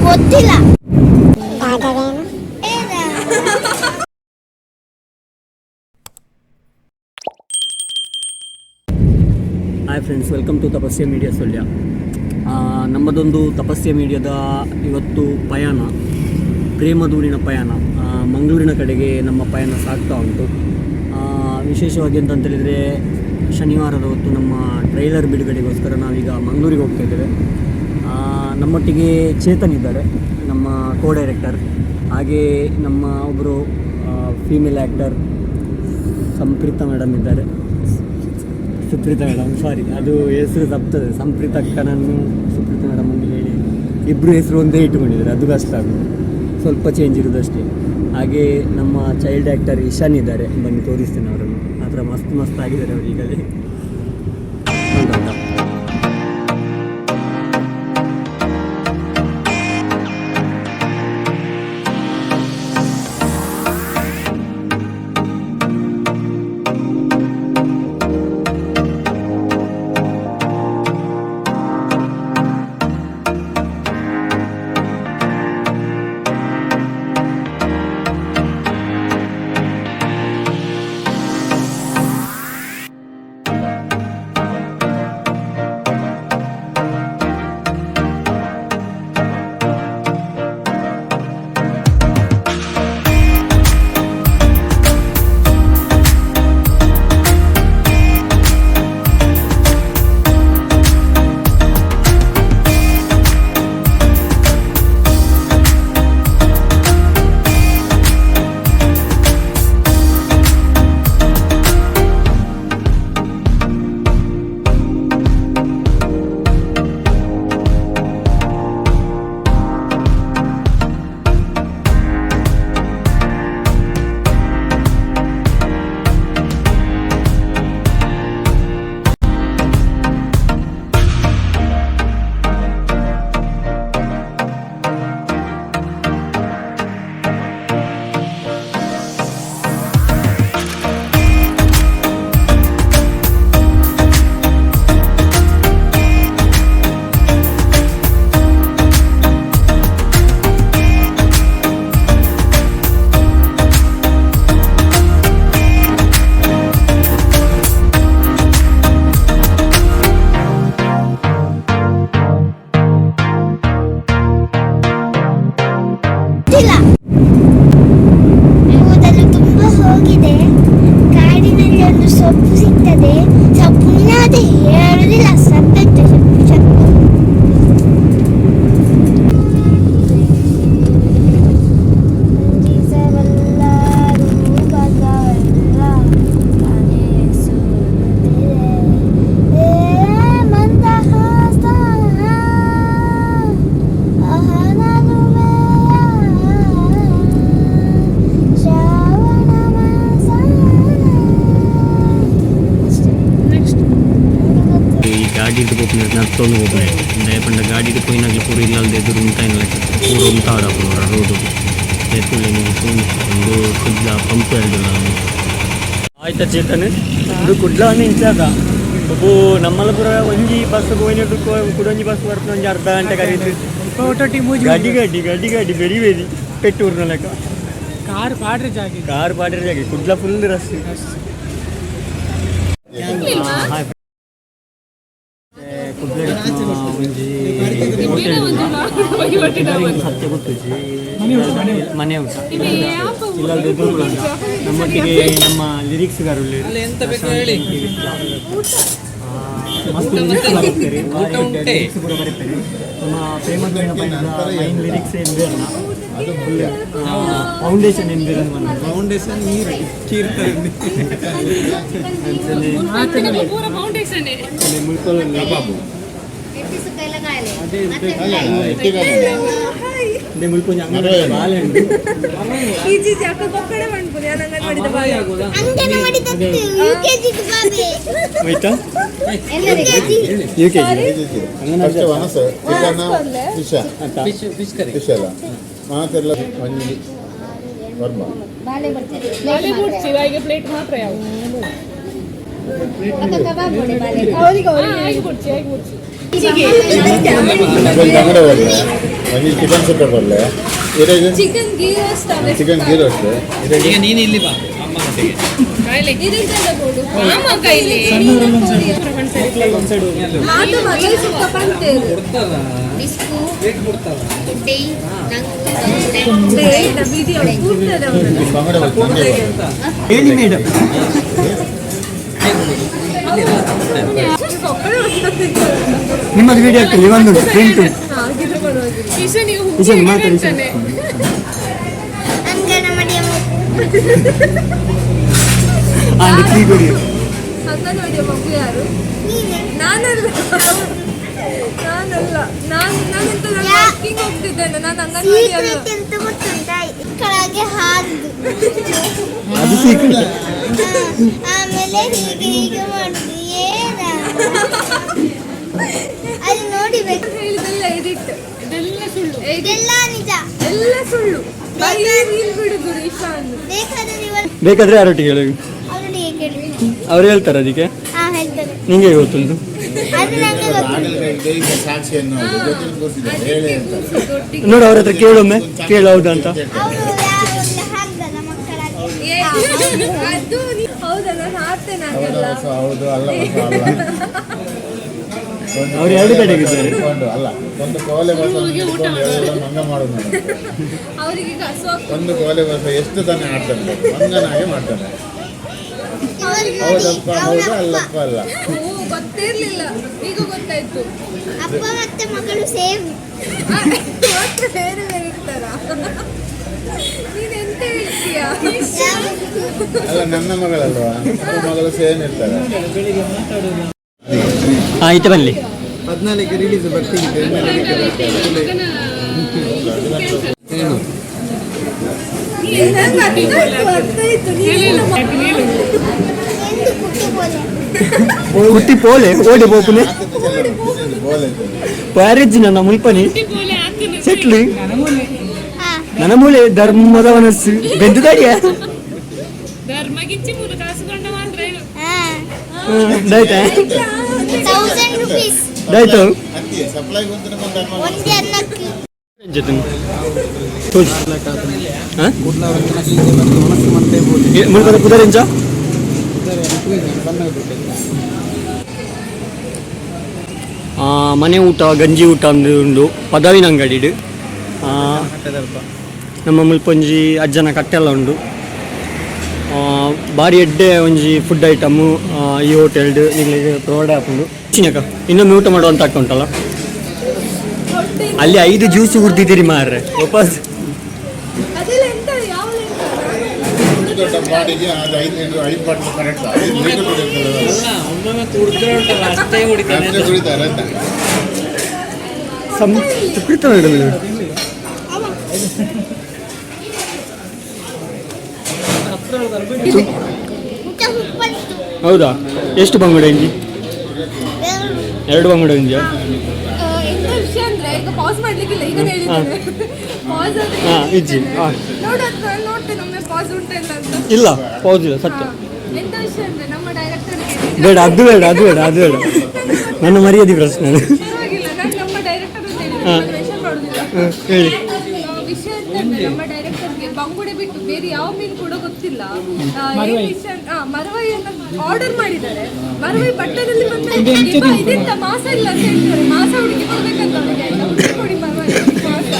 ಗೊತ್ತಿಲ್ಲ. Hi friends, welcome to Tapasya media Sullia. ನಮ್ಮದೊಂದು ತಪಸ್ಯ ಮೀಡಿಯಾದ ಇವತ್ತು ಪಯಣ, ಪ್ರೇಮದೂರಿನ ಪಯಣ. ಮಂಗಳೂರಿನ ಕಡೆಗೆ ನಮ್ಮ ಪಯಣ ಸಾಗ್ತಾ ಉಂಟು. ವಿಶೇಷವಾಗಿ ಅಂತಂತೇಳಿದರೆ, ಶನಿವಾರದ ಹೊತ್ತು ನಮ್ಮ ಟ್ರೈಲರ್ ಬಿಡುಗಡೆಗೋಸ್ಕರ ನಾವೀಗ ಮಂಗಳೂರಿಗೆ ಹೋಗ್ತಾ ಇದ್ದೇವೆ. ನಮ್ಮೊಟ್ಟಿಗೆ ಚೇತನ್ ಇದ್ದಾರೆ, ನಮ್ಮ ಕೋ ಡೈರೆಕ್ಟರ್. ಹಾಗೇ ನಮ್ಮ ಒಬ್ಬರು ಫೀಮೇಲ್ ಆ್ಯಕ್ಟರ್ ಸಂಪ್ರೀತ ಮೇಡಮ್ ಇದ್ದಾರೆ. ಸುಪ್ರೀತಾ ಮೇಡಮ್, ಸಾರಿ, ಅದು ಹೆಸರು ತಪ್ತದೆ. ಸಂಪ್ರೀತ ಅಕ್ಕನನ್ನು ಸುಪ್ರೀತಾ ಮೇಡಮ್ ಅಂತ ಹೇಳಿ ಇಬ್ಬರು ಹೆಸರು ಒಂದೇ ಇಟ್ಟುಕೊಂಡಿದ್ದಾರೆ. ಅದು ಕಷ್ಟ ಆಗೋದು, ಸ್ವಲ್ಪ ಚೇಂಜ್ ಇರೋದಷ್ಟೇ. ಹಾಗೆ ನಮ್ಮ ಚೈಲ್ಡ್ ಆ್ಯಕ್ಟರ್ ಇಶಾನ್ ಇದ್ದಾರೆ. ಬನ್ನಿ, ತೋರಿಸ್ತೇನೆ ಅವರನ್ನು. ಆ ಥರ ಮಸ್ತ್ ಮಸ್ತ್ ಆಗಿದ್ದಾರೆ ಅವರು ಈಗಲೇ. ಹೌದೌದಾ? ಗೊತ್ತಿಲ್ಲ. ಕೂದಲು ತುಂಬಾ ಹೋಗಿದೆ. ಕಾಡಿನಲ್ಲಿ ಒಂದು ಸೊಪ್ಪು ಸಿಗ್ತದೆ. ಸೊಪ್ಪಿನ ಹೇಳುದಿಲ್ಲ, ಸತ್ತಂತೆ ಸೊಪ್ಪು ಸೊಪ್ಪು. ರಂಜಿಸಬಲ್ಲ ರೂಪಗಳೆಲ್ಲ ಕಾಣಿಸುತ್ತಿದೆ. ಏ ಮಂದಹಾಸ ಅಹನಲುವೆಯ ಶ್ರಾವಣ ಮಾಸ. ಅಷ್ಟೇ. ನೆಕ್ಸ್ಟ್. ನನಗೆ ಗೊತ್ತಿಲ್ಲ. ಈ ಗಾಡಿಡ್ ಪೋಪುನ ನಡ್ತೊಂದು ಪೋಪುನೆ. ದಾಯೆ ಪಂಡ ಗಾಡಿಡ್ ಪೋಯಿನಾಗ್ಲ ಪೂರ ಇಲ್ಲಲ್ದ ಎದುರು ಉಂತಾಯಿನ ಲೆಕ್ಕ ಪೂರ ಉಂತಾಡಪುಂಡು ರೋಡು. ತೂಲೆ, ನೀವು ಒಂದು ಕುಡ್ಲ ಪಂಪ್ ಎರಡು. ಆಯ್ತಾ ಚೇತನ್? ಇದು ಕುಡ್ಲ ಇಂಚಾದ ಒಬ್ಬ ನಮ್ಮಲ್ಲ ಪೂರ ಒಂಜಿ ಬಸ್ ಪೋಯಿನ ಕುಡೊಂಜಿ ಬಸ್ ಬರ್ಪುನ ಒಂಜಿ ಅರ್ಧ ಗಂಟೆ ಕರೀತು. ಗಾಡಿ ಗಾಡಿ ಗಾಡಿ ಗಾಡಿ ಬೆರಿ ಬೆರಿ ಪೆಟ್ಟೂರ್ನ ಲೆಕ್ಕ. ಕಾರ್ ಪಾಡ್ರೆ ಜಾಗಿ. ಕಾರ್ ಪಾಡಿರ ಜಾಗೆ. Kudla full rush. Hi, Kudla ಒಂಜಿ ಹೋಟೆಲ್ ಸತ್ಯ ಗೊತ್ತುಜಿ, ಮನೆ ಊಟ. ಇಲ್ಲಲ್ದ ಎದುರು ನಮ್ಮೊಟ್ಟಿಗೆ ನಮ್ಮ ಲಿರಿಕ್ಸ್ ಗಾರುಳ್ಳಿ. ಮಸ್ತ್ ಲಿರಿಕ್ಸ್ ಬರೀತಾರೆ, ಲಿರಿಕ್ಸ್ ಪೂರ ಬರೀತಾರೆ. ನಮ್ಮ ಪ್ರೇಮದ್ವೇಣ ಪಯಣದ ಮೈನ್ ಲಿರಿಕ್ಸ್ ಎಂಬೇರ್ನ ಫೌಂಡೇಶನ್ ಎಂಬೇರನ್. ಫೌಂಡೇಶನ್ ನೀರು ಕೀರ್ತನೆ. ಪೂರ ಫೌಂಡೇಶನ್. ಮುಲ್ಕೊಲ್ ಅದೇ ಮುಲ್ಕೊಂಜಿ ಅಂಗಡಿ ಬಾಳೆ ಉಂಟು. ಅಂಗನವಾಡಿ ಯುಕೆಜಿ ಬಾಬೆ. ಆಯ್ತಾ? UKG. U K G. First ವನಸ್ ಚಿಕನ್ ಫಿಶ್. ಅಂತ. ಫಿಶ್ ಅಲ್ಲ ಮಾತೆಲ್ಲ ಒಂಜಿ ವರ್ಮ. ಬಾಳೆ ಬರ್ತದೆ. ಬಾಳೆ ಬುಡ್ಚಿ, ಈಗ ಪ್ಲೇಟ್ ಮಾತ್ರ ಯಾವ ಕಬಾಬ್ ಬಾಳೆ. ಆಗಿ ಬುಡ್ಚಿ, ಆಗಿ ಬುಡ್ಚಿ. ಬಂಗಡೆ ಬರಲೆ, ಒಂಜಿ ಚಿಕನ್ ಸುಕ್ಕ ಬರಲೆ, ಇರೇಗ chicken ghee roast. Chicken ghee roast. ಈಗ ನೀನು ಇಲ್ಲಿ ಬಾ ಅಮ್ಮನ ಜೊತೆಗೆ. ಕೊಡ್ತಾರ, ರೇಟ್ ಕೊಡ್ತಾರ. ಬಂಗಡೆ ಬರಲೆ. ಹೇಳಿ ಮೇಡಮ್. ನಿಮ್ಮದು ವಿಡಿಯೋ ಆಗ್ತದೆ, ಒಂದು ಪ್ರಿಂಟ್ ಉಂಟು. ಇಶಾನ್ ಮಾತಾಡಿ, ಇಶಾನ್. ಅಂಗನವಾಡಿಯ ಮಗು. ಆ ಟೀ ಕುಡಿ. ಅಂಗನವಾಡಿಯ ಮಗು ಯಾರು? ನೀನೆ. ನಾನಲ್ಲ, ನಾನಲ್ಲ. ನಾನು ನಾನೆಂತ, ನಾನು ವರ್ಕಿಂಗ್ ಹೋಗ್ತಿದ್ದೇನೆ, ನಾನು ಅಂಗನವಾಡಿ ಅಲ್ಲ. ಸೀಕ್ರೆಟ್ ಎಂತ ಗೊತ್ತುಂಟಾ? ಕೆಳಗೆ ಹಾರ್ದು ಅದು ಸೀಕ್ರೆಟ್. ಆಮೇಲೆ ಹೀಗೆ ಹೀಗೆ ಮಾಡುದು. ಏನ ಅಲ್ಲಿ ನೋಡಿಬೇಕು. ಹೇಳಿದೆಲ್ಲ ಎಡಿಟ್, ಇದೆಲ್ಲ ಸುಳ್ಳು. ಇದೆಲ್ಲ ನಿಜ. ಎಲ್ಲ ಸುಳ್ಳು. ಬರೀ ರೀಲ್ ಬಿಡುದು ಇಶಾನ್. ಬೇಕಾದ್ರೆ ನೀವು ಬೇಕಾದ್ರೆ ಯಾರೊಟ್ಟಿಗೆ ಹೇಳಿ. ಅವರೊಟ್ಟಿಗೆ ಕೇಳಿ. ಅವ್ರು ಹೇಳ್ತಾರೆ ಅದಕ್ಕೆ. ಹಾ, ಹೇಳ್ತಾರೆ. ನಿಂಗೆ ಗೊತ್ತುಂಟು. ಅದು ನಂಗೆ ಗೊತ್ತುಂಟು. ಈಗ ಸಾಕ್ಷಿಯನ್ನು ಜೊತೆ ಕೂರಿಸಿದ್ದಾರೆ, ಹೇಳಿ ಅಂತ. ನೋಡು, ಅವ್ರ ಹತ್ರ ಕೇಳೊಮ್ಮೆ, ಕೇಳು ಹೌದಾ ಅಂತ. ಅವರು ಯಾರು ಹಾಕ್ದಲ್ಲ ಮಕ್ಕಳಾಗಿ. ಏ, ಅದು ಹೌದಾ? ನಾನು ಹಾಕ್ತೇನೆ ಹಾಗೆಲ್ಲ. ಹೌದು ಹೌದು, ಅಲ್ಲ ಬಸ ಅಲ್ಲ. ಒಂದು ಅವ್ರು ಎರಡು ಕಡೆಗೆ ಇದ್ದಾರೆ. ಹಿಡ್ಕೊಂಡು ಅಲ್ಲ, ಒಂದು ಕೋಲೆ ಬಸ ಹಿಡ್ಕೊಂಡು ಎಲ್ಲ ಮಂಗ ಮಾಡೋದು ನಾನು. ಅವರಿಗೆ ಹಸು. ಒಂದು ಕೋಲೆ ಬಸ ಎಷ್ಟು ತಾನೇ ಆಡ್ತಾನೆ, ಮಂಗನಾಗೆ ಮಾಡ್ತಾನೆ. ಇವರು ನೋಡಿ, ಹೌದಪ್ಪ ಅವ್ರ ಹೌದು, ಅಪ್ಪ. ಅಲ್ಲಪ್ಪ ಅಲ್ಲ. ಓ, ಗೊತ್ತಿರ್ಲಿಲ್ಲ, ಈಗ ಗೊತ್ತಾಯ್ತು. ಅಪ್ಪ ಮತ್ತೆ ಮಗಳು ಸೇಮ್. ಆ, ಮತ್ತೆ ಬೇರೆ ಬೇರೆ ಇರ್ತಾರ? ನೀನ್ ಎಂತ ಹೇಳ್ತೀಯ? ಅಲ್ಲ, ನನ್ನ ಮಗಳಲ್ವಾ? ನನ್ನ ಮಗಳು ಸೇಮ್ ಇರ್ತಾರೆ. ಹಾಂ, ಈತ ಬನ್ನಿ. 14 ರಿಲೀಸ್ ಬರ್ತಿದೆ. ನಂಗೆ ಅರ್ಥ ಆಯ್ತು, ಅರ್ಥ ಆಯ್ತು. ನೀನೆಲ್ಲ ಎಂದು ಕುಟ್ಟಿ ಬೋಲೆ. ಕುಟ್ಟಿ ಪೋಲೆ ಓಡಿ ಪೋಪುನೆ. ಬೋಲೆ. ಪ್ಯಾರೇಜ್ ನನ್ನ ಮುಲ್ಪನಿ ಸೆಟ್ಲಿ. ಹಾ. ನನ್ನ ಮೂಲೆ ಧರ್ಮದ ಮನಸ್ಸು ಬೆಂದು ದಾಡಿಯ. ಹಾ. ಆಯ್ತಾ? 1000 ರುಪೀಸ್. ಆಯ್ತು. ಅತ್ತಿ ಸಪ್ಲೈ ಬಂದ್ರೆ ಬಂದ. ಒಂದೇ ಅನ್ನಕ್ಕೆ. ಮುಲ್ಪದ ಪುದರೆಂಚ. ಮನೆ ಊಟ, ಗಂಜಿ ಊಟ ಅಂದು ಉಂಡು ಪದವಿನ ಅಂಗಡಿಡು. ನಮ್ಮ ಮುಲ್ಪೊಂಜಿ ಅಜ್ಜನ ಕಟ್ಟೆಲ್ಲ ಉಂಡು. ಬಾರಿ ಎಡ್ಡೆ ಒಂಜಿ ಫುಡ್ ಐಟಮು ಈ ಹೋಟೆಲ್ಡ್ ನಿಗಳಿಗೆ ಪ್ರೊವೈಡ್ ಆಪುಂಡು. ಚಿನ್ನಕ ಇನ್ನೊಮ್ಮೆ ಊಟ ಮಾಡುವಂತ ಆಗ್ತಾ ಉಂಟಲ್ಲ. ಅಲ್ಲಿ ಐದು ಜ್ಯೂಸ್ ಕುಡ್ದಿದ್ದೀರಿ ಮಾರ್ರೆ ವಾಪಸ್. ಅದೆಲ್ಲ ಎಂತ, ಯಾವ ಎಂತ? ದೊಡ್ಡ ಬಾಡಿಗೆ ಅದು 5 ಲೀಟರ್, 5 ಬಾಟ್ಲು ಕರೆಕ್ಟ್, 5 ಲೀಟರ್ ಕುಡಿತಾರೆ. ಅಲ್ಲ, ಒಮ್ಮೊಮ್ಮೆ ಕುಡಿದ್ರೆ ಉಂಟಲ್ಲ, ಅಷ್ಟೇ ಕುಡಿತಾನೆ. ಅಷ್ಟೇ ಕುಡಿತಾರೆ ಅಂತ. ಸಂ ಕುಡಿತ ಮೇಡಮ್. ಊಟ ಸೂಪರ್ ಇತ್ತು. ಹೌದಾ? ಎಷ್ಟು ಬಂಗುಡೆ ಇಂಜಿ? ಎರಡು. ಎರಡು ಬಂಗುಡೆ ಇಂಜಿಯಾ? ಎಂತ ವಿಷಯ ಅಂದ್ರೆ, ಈಗ ಪಾಸ್ ಮಾಡ್ಲಿಕ್ಕಿಲ್ಲ, ಈಗ ಹೇಳಿದ್ದೇನೆ. ಪಾಸ್ ಆದ್ರೆ ಹಾ, ಇಜ್ಜಿ, ಹಾ. ನೋಡು, ಅದು ನಾನು ನೋಡ್ತೇನೆ ಒಮ್ಮೆ ಪಾಸ್ ಉಂಟಾ ಇಲ್ಲ ಅಂತ. ಇಲ್ಲ, ಪೌಸ್ ಇಲ್ಲ, ಸತ್ಯ. ಹಾ. ಎಂತ ವಿಷಯ ಅಂದ್ರೆ, ನಮ್ಮ ಡೈರೆಕ್ಟರ್ ಬೇಡ, ಅದು ಬೇಡ, ಅದು ಬೇಡ, ಅದು ಬೇಡ. ನನ್ನ ಮರ್ಯಾದೆ ಪ್ರಶ್ನೆ ಅದು. ಪರವಾಗಿಲ್ಲ, ನಾನು ನಮ್ಮ ಡೈರೆಕ್ಟರ್ ಅಂತ ಹೇಳಿ ಮೆನ್ಷನ್ ಮಾಡುದಿಲ್ಲ. ಹೇಳಿ. ವಿಷಯ ಅಂತಂದ್ರೆ, ನಮ್ಮ ಡೈರೆಕ್ಟರ್ಗೆ ಬಂಗುಡೆ ಬಿಟ್ಟು ಬೇರೆ ಯಾವ ಮೀನು ಕೂಡ ಗೊತ್ತಿಲ್ಲ. ಏನ್ ವಿಷಯ, ಮರವೈಯನ್ನ ಆರ್ಡರ್ ಮಾಡಿದ್ದಾರೆ. ಮರವೈ ಬಟ್ಟದಲ್ಲಿ ಬಂದ, ಇದೆಂತ ಮಾಸ ಇಲ್ಲ ಅಂತ ಹೇಳ್ತಾರೆ. ಮಾಸ ಹುಡುಕಿ ಕೊಡ್ಬೇಕಂತ ಅವರಿಗೆ, ಆಯ್ತಾ? ಹುಡುಕಿ ಕೊಡಿ ಮರವೈ ಮಾಸ.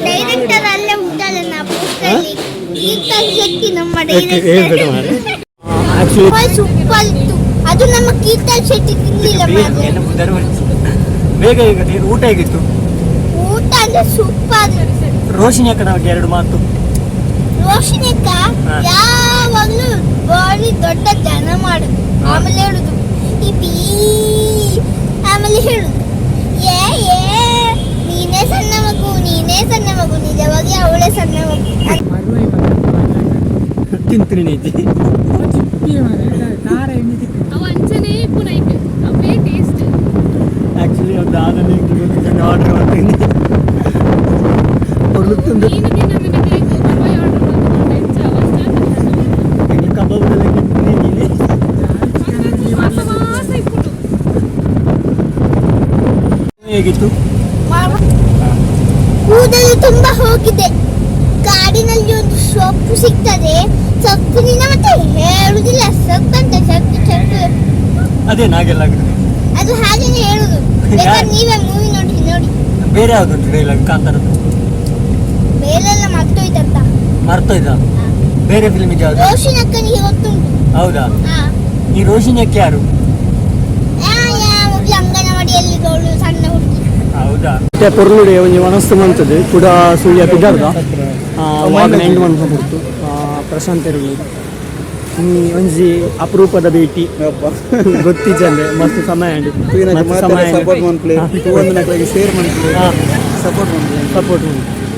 ಡೈರೆಕ್ಟರ್ ಅಲ್ಲೇ ಉಂಟಲ್ಲ ನಾ ಪೋಸ್ಟಲ್ಲಿ ಕೀರ್ತನ್ ಶೆಟ್ಟಿ ನಮ್ಮ ಹೇಳ್ಬೇಡ ಡೈರೆಕ್ಟರ್. ಮಾರ್ರೆ. ಆಕ್ಚುಲಿ ಸೂಪರ್ ಇತ್ತು ಅದು. ನಮ್ಮ ಕೀರ್ತನ್ ಶೆಟ್ಟಿ ತಿಂದಿಲ್ಲ ಮಾರ್ರೆ. ಬೇಗ ಈಗ ಇದು ಊಟ ಹೇಗಿತ್ತು? ಊಟ ಅಂದ್ರೆ ಸೂಪರ್. ರೋಶಿನಿ ಅಕ್ಕನ ಬಗ್ಗೆ ಎರಡು ಮಾತು. ರೋಶಿನಿಕ ಹಾ. ಯಾವಾಗ್ಲೂ ಬಾಡಿ ದೊಡ್ಡ ದನ ಮಾಡುದು. ಆಮೇಲೆ ಹೇಳುದು ಇಬೀ, ಆಮೇಲೆ ಹೇಳುದು ಏ ಏ ನೀನೇ ಸಣ್ಣ ಮಗು, ನೀನೇ ಸಣ್ಣ ಮಗು. ನಿಜವಾಗಿ ಅವಳೇ ಸಣ್ಣ ಮಗು. ತಿಂತೀನಿ ನಿಜಿ. ಅವ ಅಂಚನೆ ಪುನೈಟ್ ಅವೇ ಟೇಸ್ಟ್. ಆಕ್ಚುಲಿ ಒಂದು ಆದನೆ ಆರ್ಡರ್ ಮಾಡ್ತೀನಿ. ಕೊಡ್ಲಿಕ್ಕೆ ನೀನು ತಿನ್ನೋದನ್ನ ಮರವೈ ಆರ್ಡರ್ ಮಾಡ್ಕೊಂಡು ಹೆಚ್ಚು ಕಬಾಬ್ ಮಾಸ ಮಾಸ ಇಪ್ಪುಂಡು. ಹೇಗಿತ್ತು? ಕೂದಲು ತುಂಬಾ ಹೋಗಿದೆ. ಕಾಡಿನಲ್ಲಿ ಒಂದು ಸೊಪ್ಪು ಸಿಗ್ತದೆ. ಸೊಪ್ಪಿನಿಂದ ಮತ್ತೆ ಹೇಳುದಿಲ್ಲ, ಸೊಪ್ಪಂತ ಸೊಪ್ಪು ಸೊಪ್ಪು. ಅದೇ ನಾಗೆಲ್ಲ ಆಗಿದೆ. ಅದು ಹಾಗೇನೆ ಹೇಳುದು. ಬೇಕಾದ್ರೆ ನೀವೇ ಮೂವಿ ನೋಡಿ ನೋಡಿ. ಬೇರೆ ಯಾವ್ದುಂಟು ಡೈಲಾಗ್ ಕಾಂತಾರದ್ದು? ಬೇರೆಲ್ಲ ಮರ್ತೋಯ್ತಂತ. ಮರ್ತೋಯ್ತಾ? ಬೇರೆ ಫಿಲ್ಮ್ ಯಾವ್ದು? ರೋಷಿನ ಅಕ್ಕನಿಗೆ ಗೊತ್ತುಂಟು. ಹೌದಾ? ಹಾ. ಈ ರೋಷಿನಿಯಕ್ಕೆ ಯಾರು? ಯಾ ಯಾ ಒಬ್ಳು ಅಂಗನವಾಡಿಯಲ್ಲಿ ಇದ್ದವಳು, ಸಣ್ಣ ಹುಡುಗಿ. ಹೌದಾ? ಮತ್ತೆ ಪೊರ್ಲುಡೆ ಒಂಜಿ ಮನಸ್ಸು ಮಂತದ್ದು ಕೂಡ ಸುಳ್ಯ ಪಿದಾರ್ದ ವಾಗನ ಎಂಡ್ ಮನ್ಪ ಪುರ್ತು ಪ್ರಶಾಂತ್ ಇರುಳಿ ಈ ಒಂಜಿ ಅಪರೂಪದ ಭೇಟಿ. ಗೊತ್ತಿಜ್ಜಂದೆ ಮಸ್ತ್ ಸಮಯ ಆಂಡ್. ಮಸ್ತ್ ಸಮಯ. ಸಪೋರ್ಟ್ ಮನ್ಪ್ಲೆ, ಶೇರ್ ಮನ್ಪ್ಲೆ, ಸಪೋರ್ಟ್ ಮನ್ಪ್ಲೆ. ಸಪೋರ್ಟ್.